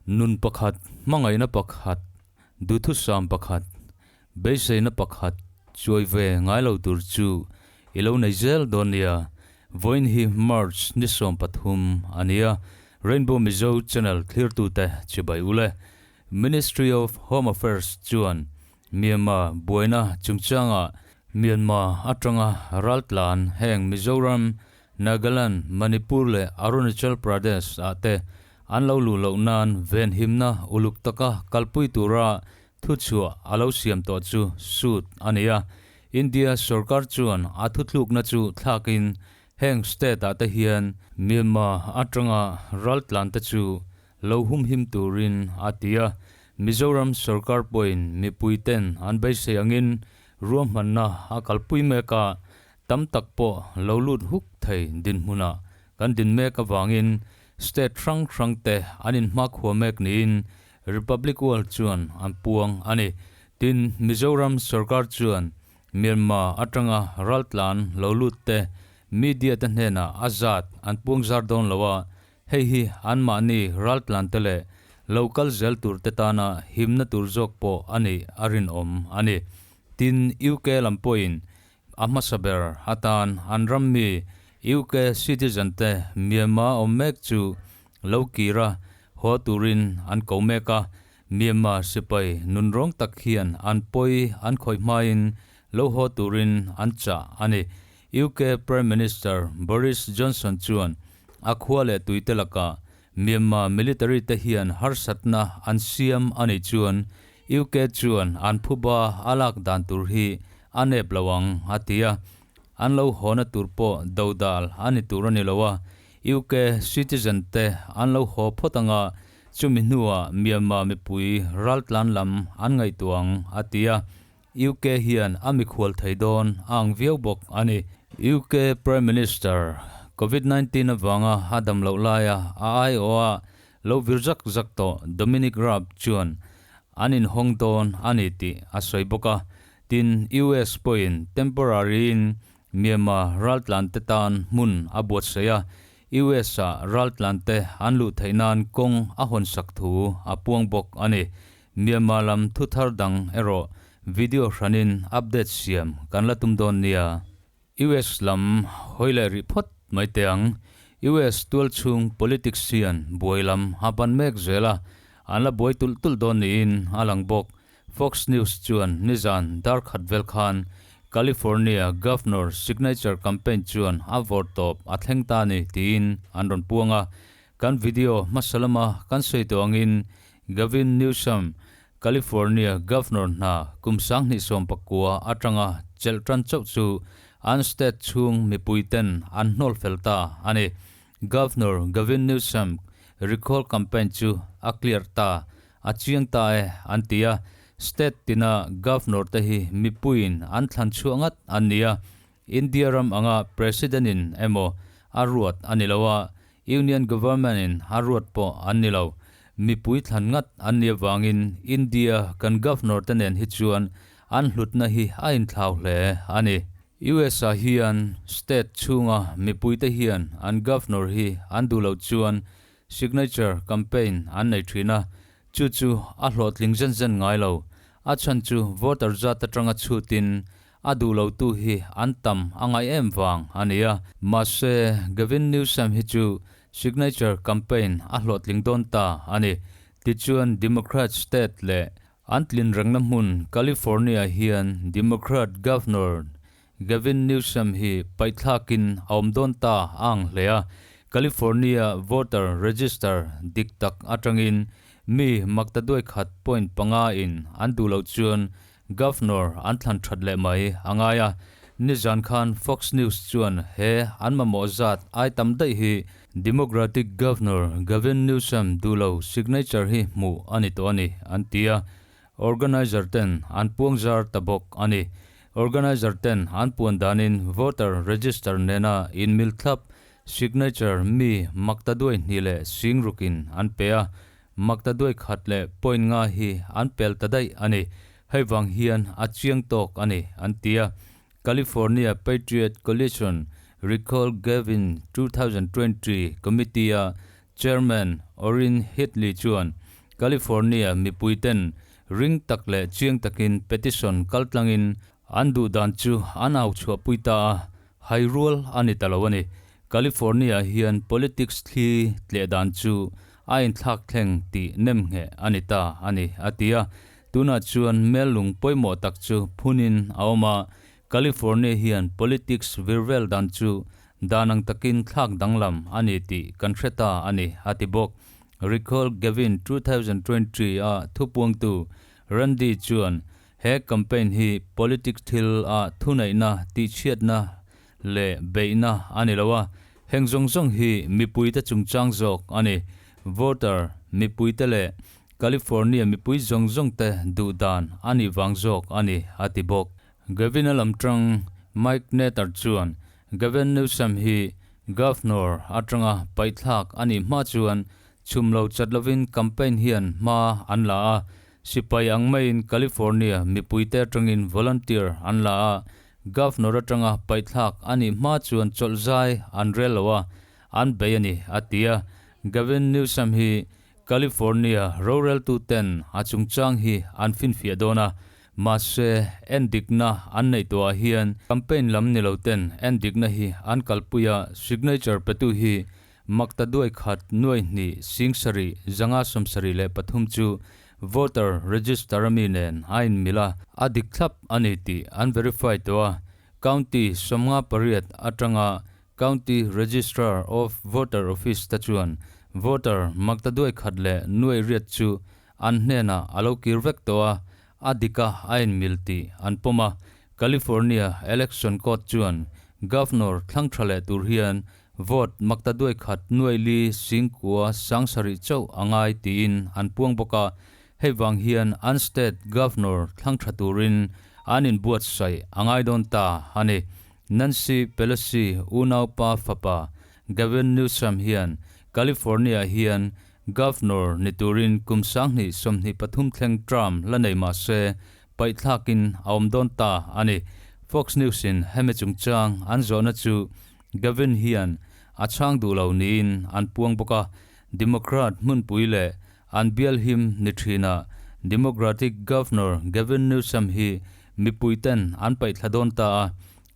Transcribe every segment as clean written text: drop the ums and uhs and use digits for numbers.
Nun pakhat, hmangaihna pakhat, duhthusam pakhat, beiseina pakhat chuai ve ngai lo tur chu i lo nei zel dawn nia. Vawiin hi March ni 13 a nia, Rainbow Mizo channel thlirtute chibai ule. Ministry of Home Affairs chuan Myanmar buaina chungchanga Myanmar atanga raltlan heng Mizoram, Nagaland, Manipur leh Arunachal Pradesh ah te an lo luh loh nan venhimna uluk taka kalpui tura thuchhuah a lo siam tawh chu sut a ni a. India sorkar chuan a thuthlukna chu thlakin heng state ah te hian Myanmar atanga raltlan te chu lo humhim turin a ti a. Mizoram sorkar pawhin mipui ten an beisei angin ruahmanna a kalpui mek a, tam tak pawh lo lut huk thei dinhmunah kan din mek avangin state hrang hrang te an inhmakhua mek niin Republic World chuan an puang a ni. Tin, Mizoram sorkar chuan Myanmar atanga raltlan lo lut te media te hnenah a zat an puang zar dawn lo a, Hei hi anmahni raltlante leh lo kal zel turte tana himna tur zawk pawh a nih a rinawm a ni. Tin, UK lam pawhin a hmasa ber atan an ram mi UK citizen te Myanmar awm mek chu lo kir a haw turin an ko mek a, Myanmar sipai nunrawng tak hian an pawi an khawih hmain lo haw turin an chah a ni. UK Prime Minister Boris Johnson chuan a khua leh tuite lakah Myanmar military te hian harsatna an siam a nih chuan UK chuan an phuba a lak dan tur hi a nep lo ang a ti a. An lo hawna tur pawh dodal a ni tur a ni lo a, UK citizen te an lo haw phawt anga chumi hnuah Myanmar mipui raltlan lam an ngaihtuah ang a ti a. UK hian a mikhual thei dawn a ang viau bawk a ni. UK Prime Minister, Covid 19 avanga a dam loh laia a aiawha lo vir zak zak tawh Dominic Raab chuan an inhawng dawn a ni tih a sawi bawk a. Tin, US pawhin temporary-in Myanmar raltlante tan hmun a buatsaih a, US-ah raltlante an luh theih nan kawng a hawnsak thu a puang bawk a ni. Myanmar lam thu thar dang erawh video hranin update siam kan la tum dawn nia. US lam hawi leh rih phawt mai teh ang. US tualchhung politics hian buai lam a ban mek zel a, an la buai tulh tulh dawn niin a lang bawk. Fox News chuan nizan dar khat vel khan California Governor signature campaign chuan a vawr tawp a thleng ta ni tiin an rawn puang a. Kan video hmasa lama kan sawi tawh angin Gavin Newsom, California Governor hna kum 2019 atanga chelh tan chauh chu an state chhung mipui ten an hnawl fel ta a ni. Governor Gavin Newsom recall campaign chu a clear ta, a chiang ta e an ti a. State tina Governor te hi mipuiin an thlan chhuah ngat an ni a. India ram anga President in emaw a ruat a ni lo a, Union Government in a ruat pawh an ni lo. Mipui thlan ngat an nih avangin India kan Governor te nen hi chuan an hlutna hi a inthlau hle a ni. US ah hian state chhunga mipui te hian an Governor hi an duh loh chuan signature campaign an nei thin a, chu chu a hlawhtling zen zen ngai lo. A chhan chu voter zat atanga chhutin A duh lo tu hi an tam a ngaih em vang a ni a. Mahse, Gavin Newsom hi chu signature campaign a hlawhtling dawn ta a ni. Tichuan Democrat state leh an tlin rengna hmun California hian Democrat Governor Gavin Newsom hi paihthlakin a awm dawn ta a ang hle a. California voter register dik tak atangin mi maktaduai khat point panga in an duh loh chuan Governor an thlan that leh mai a ngai a, nizan khan Fox News chuan he an mamawh zat ai tam daih hi Democratic Governor Gavin Newsom duh lo signature hi hmuh a ni tawh a ni an ti a, organizer ten an puang zar ta bawk a ni. Organizer ten an puan danin voter register nena inmil thlap signature mi maktaduai hnih leh sing rukin an pe a, Makta duai khat leh point nga hi an pel ta daih a ni. Hei vang hian a chiang tawk a ni, an ti a. California Patriot Coalition Recall Gavin 2020 Committee-a Chairman Orrin Heathley chuan, California mipui ten ring tak leh chiang takin petition kaltlangin an duh dan chu an au chhuahpui ta a, hai rual a ni ta lo a ni. California hian politics thli tleh dan chu a inthlak thleng tih nemngheh a ni ta a ni, a ti a. Tunah chuan mellung pawimawh tak chu phunin a awm a, California hian politics virvel dan chu dan ang takin thlak danglam a ni tih kan hre ta a ni, a ti bawk. Recall Gavin 2020 a thupuangtu Randy chuan he campaign hi politics thil a thuneihna tihchhiatna leh beihna a ni lo a, heng zawng zawng hi mipuite chungchang zawk a ni. Voter mipuite leh California mipui zawng zawngte duh dan a nih vang zawk a ni, a ti bawk. Gavin-a lamtang Mike Natter chuan Gavin Newsom hi Governor atanga paihthlak a nih hma chuan chhum lo chat lovin campaign hian hma an la a, sipai ang maiin California mipuite atangin volunteer an la a, Governor atanga paihthlak a nih hma chuan chawlh zai an rel lo a, an bei a ni, a ti a. Gavin Newsom hi California roreltuten a chungchang hi an finfiah dawn a, Mahse, endikna an neih tawhah hian campaign lam ni lo ten endikna hi an kalpui a, signature petu hi makta duai khat nuai hnih 70 573 chu voter register ami nen a inmil a, a dik thlap a ni tih an verify tawh a, county 58 atanga County Registrar of Voter Office te chuan voter makta duai khat leh nuai riat chu an hnenah a lo kir vek tawh a, a dik a a inmil tih an pawm a. California Election Code chuan Governor thlang tha leh tur hian vote makta duai khat nuai li 90 700 chauh a ngai tiin an puang bawk a, hei vang hian an state Governor thlang tha turin an inbuatsaih a ngai dawn ta a ni. Nancy Pelosi unaupa fapa Gavin Newsom hian California hian Governor ni turin kum 2023 thleng term la nei mah se paihthlakin a awm dawn ta a ni. Fox News-in hemi chungchang an zawhna chu Gavin hian a chhang duh lo niin an puang bawk a, Democrat hmunpui leh an bial him ni thinah Democratic Governor Gavin Newsom hi mipuiten an paihthla dawn ta a,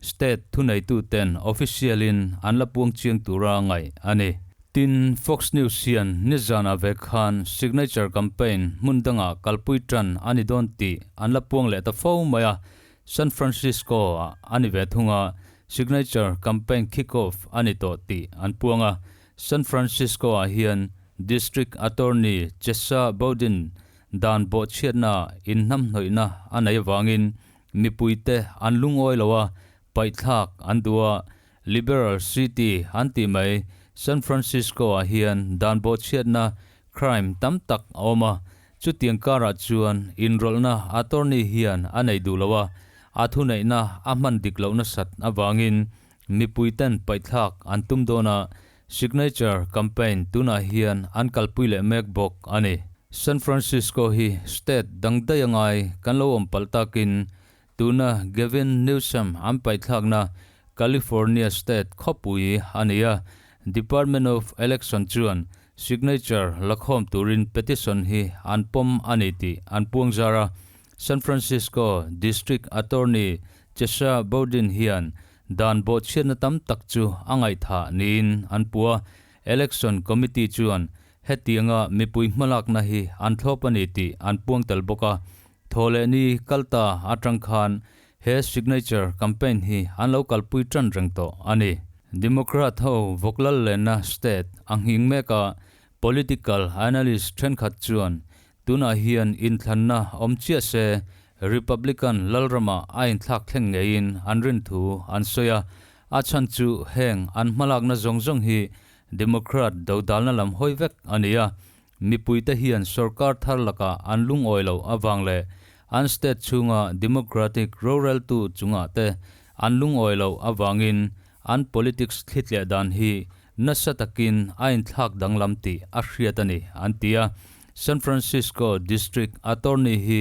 state thuneituten official-in an la puang chiang tura ngaih a ni. Tin, Fox News hian nizanah ve khan signature campaign hmun dangah kalpui tan a ni dawn tih an la puang leh ta fo mai a, San Francisco-ah a ni ve thung a, signature campaign kick-off a ni tawh tih an puang a, San Francisco-ah hian District Attorney Chesa Boudin dan bawhchhiatna inhnamhnawihna a nei avangin mipuite an lungawi lo a, paihthlak an duh a, Liberal City an tih mai San Francisco-ah hian dan bawhchhiatna crime tam tak a awm a, chutiang karah chuan inrawlhna attorney hian a nei duh lo a, a thuneihna a hman dik loh nasat avangin Mipuiten paihthlak an tum dawn a, signature campaign tunah hian an kalpui leh mek bawk a ni. San Francisco hi state dang daih a ngai kan lo awm palh takin tuna Gavin Newsom an paihthlakna California state khawpui a ni a, Department of Election chuan signature lakhawm turin petition hi an pawm a ni tih an puang zar a, San Francisco District Attorney Chesa Boudin hian dan bawhchhiatna tam tak chu a ngaihthah niin an pu a, Election Committee chuan hetianga mipui hmalakna hi an thlawp a ni tih an puang tel bawk a, Thawhlehni kalta atang khan he signature campaign hi an lo kalpui tan reng tawh a ni. Democrat ho vawklal lenna state a nghing mek a, political analyst thenkhat chuan Tunah hian inthlanna awm chiah se Republican lalramah a inthlak thleng ngeiin an rin thu an sawi a, a chhan chu heng an hmalakna zawng zawng hi Democrat dodalna lam hawi vek a ni a, mipuite hian sorkar thar lakah an lungawi loh avang leh an state chhunga Democratic roreltu chungah te an lungawi loh avangin an politics thlitleh dan hi nasa takin a inthlak danglam tih a hriat a ni, an ti a. San Francisco District Attorney hi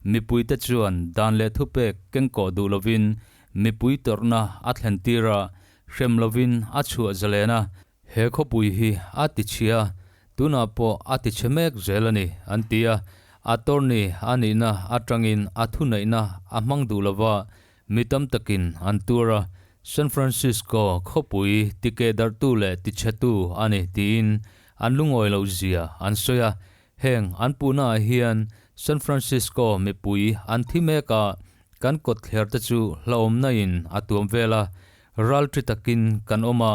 mipuite chuan dan leh thupek kengkawh duh lovin mipui tawrhna a thlentir a, hrem lovin a chhuah zalen a, he khawpui hi a ti chhia. Tunah pawh a ti chhe mek zel a ni, an ti a. Attorney a nihna atangin a thuneihna a hmang duh lova, mi tam takin an tuar a. San Francisco khawpui tikehdarhtu leh tichhetu a ni tiin an lungawi loh zia an sawi a. Heng an puhnaah hian San Francisco mipui an thi mek a, kan kawtthler te chu hlauhawmna in a tuam vel a, ralṭi takin kan awm a,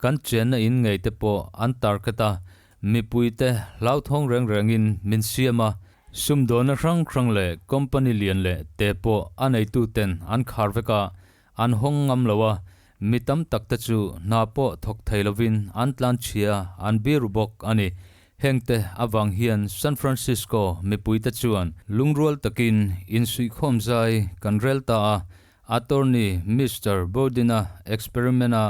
kan chenna in ngei te pawh an target a, mipui te hlauthawng reng rengin min siam a, sumdawnna hrang hrang leh company lian leh te pawh a neitu ten an khar vek a, an hawng ngam lo a, mi tam tak te chu hna pawh thawk thei lovin an tlan chhia an biru bawk a ni. Hengte avang hian San Francisco mipuite chuan lungrual takin insuihkhawm zai kan rel ta a, attorney Mister Bowden-a experiment-a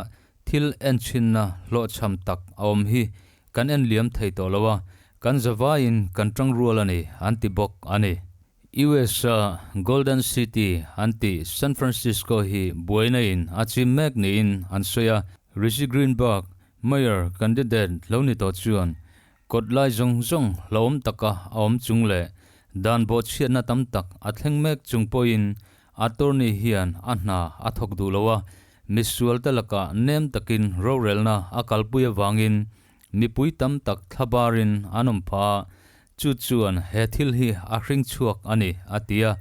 thil enchhinna hlawhchham tak a awm hi kan en liam thei tawh lo a, kan zavaiin kan tangrual a ni, an ti bawk a ni. US-a Golden City an tih San Francisco hi buaina in a chim mek niin an sawi a. Rishi Greenberg, Mayor candidate lo ni tawh chuan kawt lai zawng zawng hlauhawm taka a awm chung leh dan bawhchhiatna tam tak a thleng mek chung pawhin attorney hian a hna a thawk duh lo a, misualte lakah nem takin rorelna a kalpui avangin mipui tam tak thlabarin an awm phah a. Chu chuan he thil hi a hring chhuak a ni, a ti a.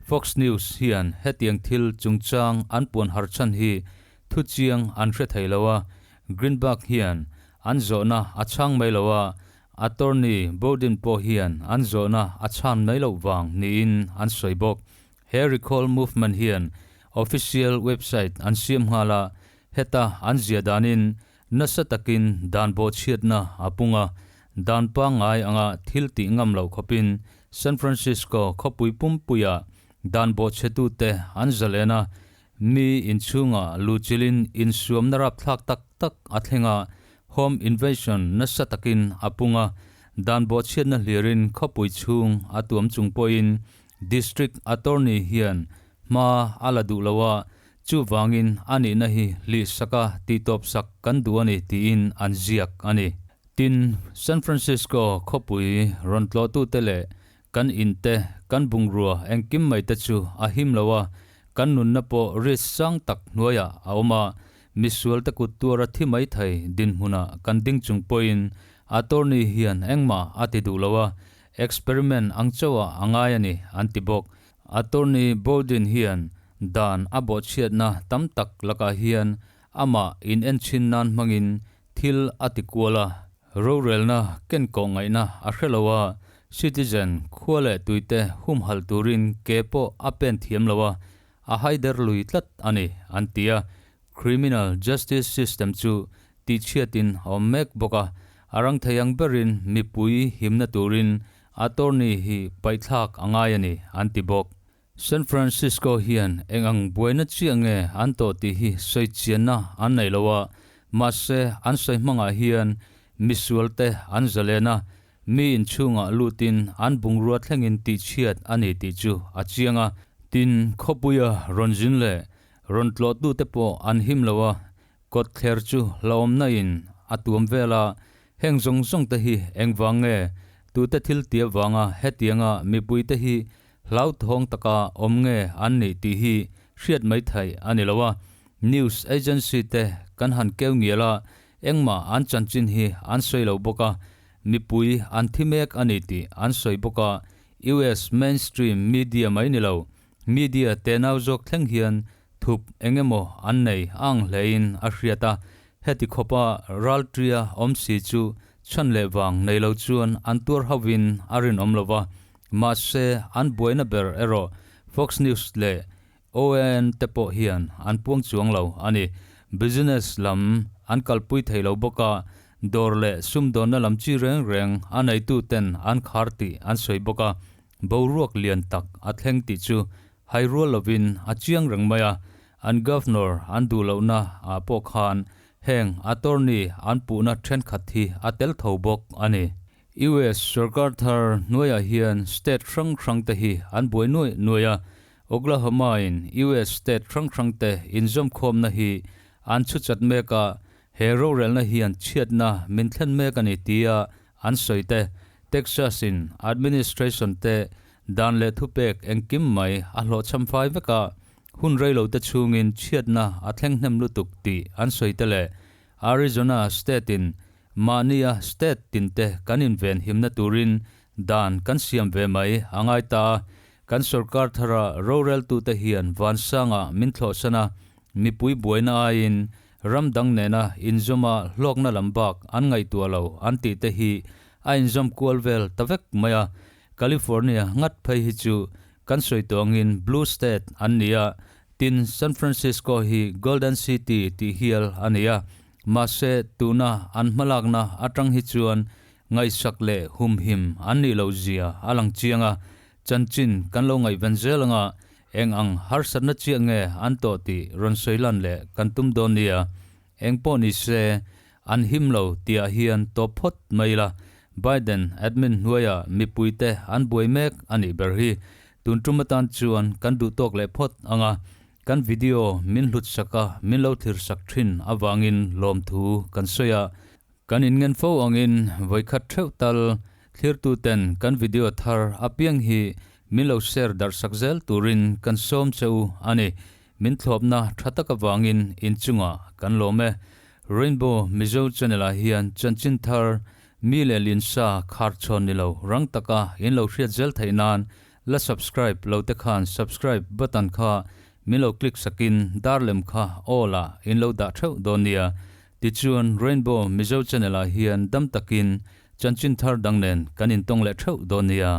Fox News hian hetiang thil chungchang an puan har chhan hi thu chiang an hre thei lo a, Greenberg hian an zawhna a chhang mai lo a, attorney Bowden pawh hian an zawhna a chhan mai loh vang niin an sawi bawk. He recall movement hian official website an siam nghal a, heta an ziah danin Nasa takin dan bawhchhiatna a pung a, dan pangngai anga thil tih ngam loh khawpin San Francisco khawpui pumpuiah dan bawhchhetute an zalen a, mi inchhungah luhchilhin insuamna rapthlak tak tak a thleng a, home invasion nasa takin a pung a, dan bawhchhiatna hlirin khawpui chhung a tuam chung pawhin District Attorney hian hma a la duh lo a, Chuvangin a nihna hi hlihsaka tihtawpsak kan duh a ni tiin an ziak a ni. Tin, San Francisco khawpui rawn tlawhtute leh kan in te, kan bungrua engkim mai te chu a him lo a, kan nunna pawh risk sang tak hnuaiah a awm a, misualte kut tuara thi mai thei dinhmunah kan ding chung pawhin attorney hian engmah a ti duh lo a, experiment ang chauhah a ngai a ni an ti bawk. Attorney Bowden hian dan a bawhchhiatna tam tak lakah hian amah inenchhin nan hmangin thil a ti kual a, rorelna ken kawh ngaihna a hre lo a, citizen khua leh tuite humhalh turin ke pawh a pen thiam lo a, a haider lui tlat a ni, an ti a. Criminal justice system chu tihchhiatin a awm mek bawk a, a rang thei ang berin mipui himna turin Attorney hi paihthlak a ngai a ni, an ti bawk. San Francisco hian eng ang buaina chiah nge an tawh tih hi sawi chianna an nei lo a, mahse an sawi hmangah hian misualte an zalen a, mi inchhungah lutin an bungrua thlengin tihchhiat a ni tih chu a chiang a. Tin, khawpuia rawn zin leh rawn tlawhtute pawh an him lo a, Kawtthler chu hlauhawmna in a tuam vel a, heng zawng zawng te hi engvang nge tute thil tia vanga hetianga mipui te hi hlauthawng taka awm nge an nih tih hi hriat mai theih a ni lo a, news agency te kan han keu ngial a, engmah an chanchin hi an sawi lo bawk a, mipui an thi mek a ni tih an sawi bawk a, US mainstream media mai ni lo, media tenau zawk thleng hian Thup eng emaw an nei a ang hlein a hriat a, heti khawpa ralṭia awm si chu chhan leh vang nei lo chuan an tuar hauhin a rinawm lo va, mahse an buaina ber erawh Fox News leh OAN te pawh hian an puang chuang lo a ni. Business lam an kalpui thei lo bawk a, dawr leh sumdawnna lam chi reng reng a neitu ten an khar tih an sawi bawk a, boruak lian tak a thleng tih chu Hai rual lovin a chiang reng mai a, an Governor an duh lohna ah pawh khan heng attorney an puhna thenkhat hi a tel tho bawk a ni. US sorkar thar hnuaiah hian state hrang hrang te hi an buai nuaih nuaih a, Oklahoma in US state hrang hrang te inzawmkhawmna hi an chhu chat mek a, he rorelna hian chhiatna min thlen mek a ni tia an sawi te, Texas in administration te dan leh thupek engkim mai a hlawhchham fai vek a, hun reilo te chhungin chhiatna a thleng hnem lutuk tih an sawi te leh Arizona state in mahnia state tin te kan inven himna turin dan kan siam ve mai a ngai ta a, kan sorkar thara roreltute hian vansanga min thlawhsan a, mipui buaina aiin ram dang nena inzawma hlawkna lam bak an ngaihtuah lo an tih te hi a inzawm kual vel ta vek mai a. California ngat phei hi chu kan sawi tawh angin Blue State an ni a, tin San Francisco hi Golden City tih hial a ni a. Mahse tuna an hmalakna atang hi chuan ngaihsak leh humhim an nih loh zia a lang chiang a, chanchin kan lo ngaihven zel anga Eng ang harsatna chiah nge an tawh tih rawn sawi lan leh kan tum dawn nia. Eng pawh ni se, an him lo tihah hian tawp phawt mai ila. Biden admin hnuaia mipuite an buai mek a nih ber hi. Tun tum atan chuan kan duh tawk leh phawt ang a, kan video min hlut sak a, min lo thlir sak thin avangin lawmthu kan sawi a. Kan inngen fo angin vawikhat theuh tal thlirtuten kan video thar apiang hi min lo share darh sak zel turin kan sawm che u a ni. Min thlawpna tha tak avangin inchungah kan lawm e. Rainbow Mizo channel ah hian chanchin thar mi leh linsa khar chhawn ni lo rang taka in lo hriat zel theih nan la subscribe lo te khan subscribe button kha min lo click sakin dar lem kha all ah in lo dah theuh dawn nia. Tichuan Rainbow Mizo channel ah hian dam takin chanchin thar dang nen kan intawng leh theuh dawn nia.